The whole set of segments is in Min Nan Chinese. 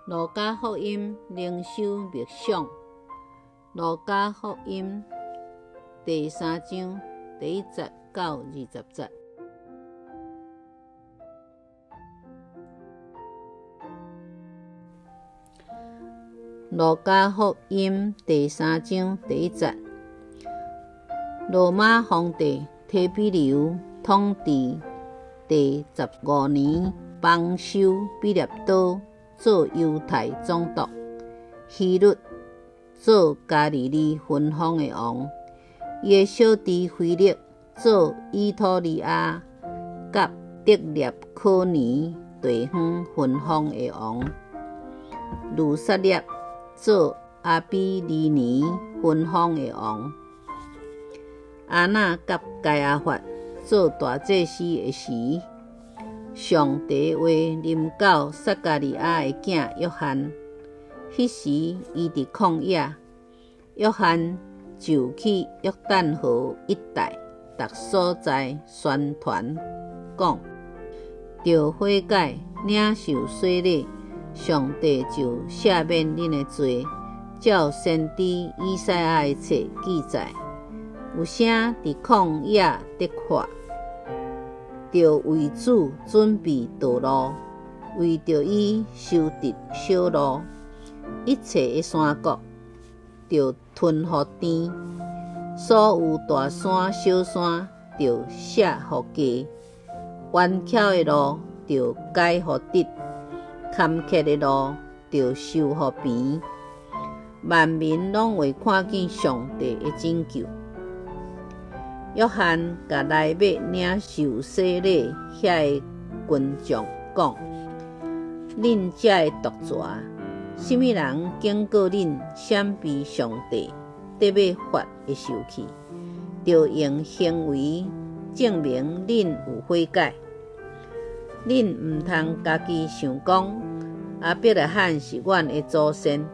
路加福音靈修默想，路加福音第三章第一節到20節。路加福音第三章第一節，羅馬皇帝提比留統治第15年，邦修彼拉多做猶太總督，希律做加利利分封的王，伊的小弟腓力做以土利亞佮得列可尼地方分封的王，呂撒涅做亞比利尼分封的王，亞那佮該亞法做大祭司的時，上帝話臨到撒迦利亞的囝約翰，彼時伊佇曠野，約翰就去約旦河一帶逐所在宣傳，講：著悔改，領受洗禮，上帝就赦免恁的罪。照先知以賽亞的冊記載，有聲佇曠野咧喊。著為主準備道路，為著伊修直小路，一切的山谷著吞予甜，所有大山小山著卸予低，彎曲的路著改予直，坎坷的路著修予平，萬民攏會看見上帝的拯救。約翰共來欲領受洗禮遐个群眾講：恁遮个毒蛇，啥物人警告恁閃避上帝得欲發的受氣？著用行為證明恁有悔改。恁毋通家己想講，亞伯拉罕是阮的祖先。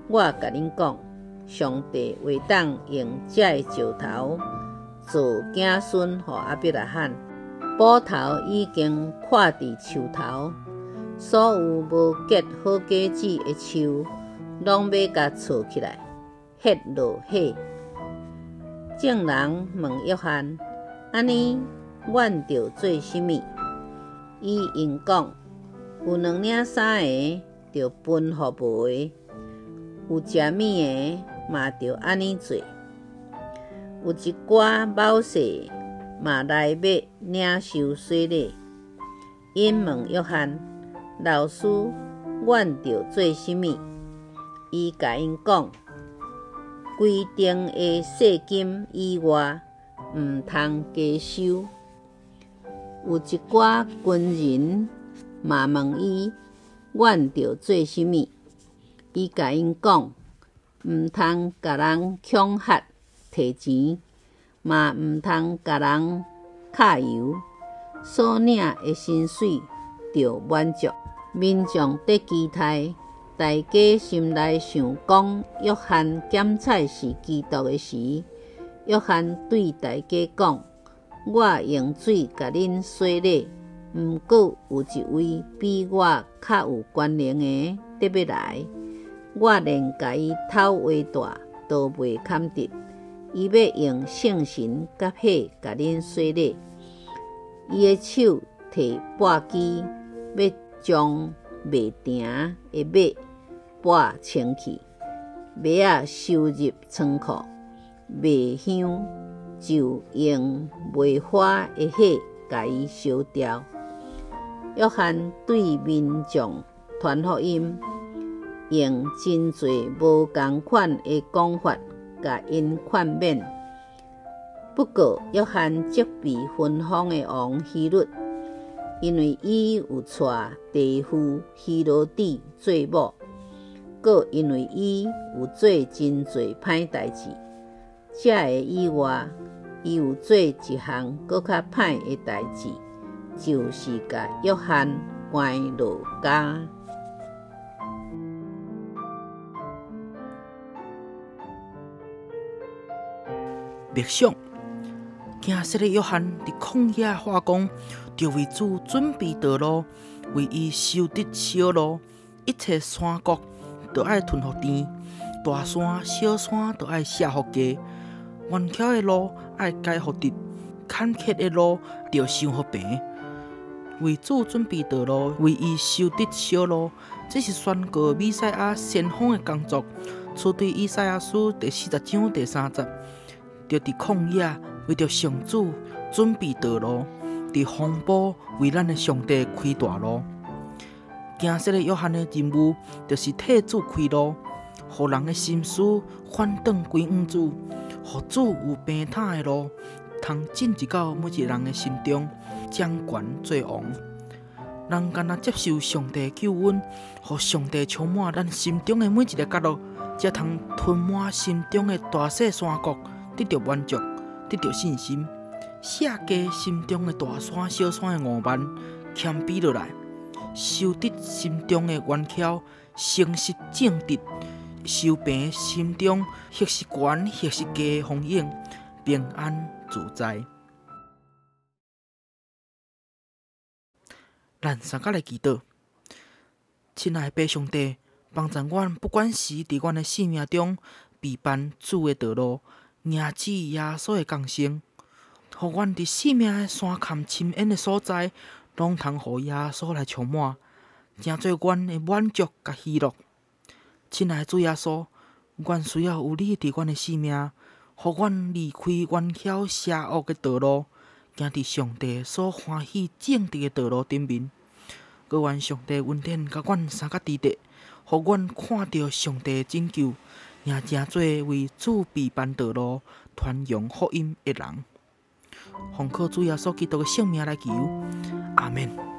我共恁講，上帝會當用遮个石頭造子孫予亞伯拉罕。斧頭已經跨佇樹頭，所有無結好果子的樹，攏欲共銼起來，彼落火。眾人問約翰：按呢，阮著做啥物？伊應講：有兩領衫的，著分予無的；有食物的，嘛著按呢做。有一寡謀士嘛來欲領受洗禮，𪜶問約翰：老師，阮著做啥物？伊共𪜶講：規定的稅金以外，毋通加收。有一寡軍人嘛問伊：阮著做啥物？伊共𪜶講：毋通共人恐嚇提錢，嘛毋通共人敲油，所領的薪水著滿足。民眾佇期待，大家心內想講約翰檢採是基督的時，約翰對大家講：我用水共恁洗禮，毋過有一位比我較有權能的得欲來，我連共伊頭鞋帶都袂堪得。伊欲用聖神佮火共恁洗禮。伊的手提簸箕，欲將麥埕的麥簸清去，麥仔收入倉庫，麥香就用袂火的火共伊燒掉。約翰對民眾傳福音，用真濟無仝款的講法，共𪜶勸勉。不過，約翰責備分封的王希律，因為伊有娶弟婦希羅底做某，閣因為伊有做真濟歹代誌。這个以外，伊有做一項閣較歹的代誌，就是共約翰關落監。默想，行洗禮約翰佇曠野喊講，著為主準備道路，為伊修直小路。一切山谷著愛吞予甜，大山小山著愛卸予低，彎曲的路愛改予直，坎坷的路著修予平。為主準備道路，為伊修直小路，這是宣告彌賽亞先鋒的工作。出對以賽亞書第40章第3節，著佇曠野為著上主準備道路，佇荒埔為咱的上帝開大路。行洗禮約翰的任務，就是替主開路，予人的心思反轉歸向主，予主有平坦的路，通進入到每一個人的心中，掌權做王。人干焦接受上帝救恩，予上帝充滿咱心中的每一个角落，才通吞沒心中的大細山谷，得著滿足，得著信心，卸低心中的大山小山的傲慢，謙卑落來，修直心中的彎曲，誠實正直，修平心中或是懸或是低的風湧，平安自在。咱三甲來祈禱，親愛的父上帝，幫助阮，不管是佇阮的生命中備辦主的道路，迎接耶穌的降生，予阮佇生命的山坎深淵的所在，攏通予耶穌來充滿，成做阮的滿足佮喜樂。親愛的主耶穌，阮需要有你佇阮的生命，予阮離開彎曲邪惡的道路，行佇上帝所歡喜正直的道路頂面。閣願上帝恩典共阮相佮佇咧，予阮看著上帝的拯救，也成做為主備辦道路、傳揚福音的人。奉靠主耶穌基督的聖名來求，阿們。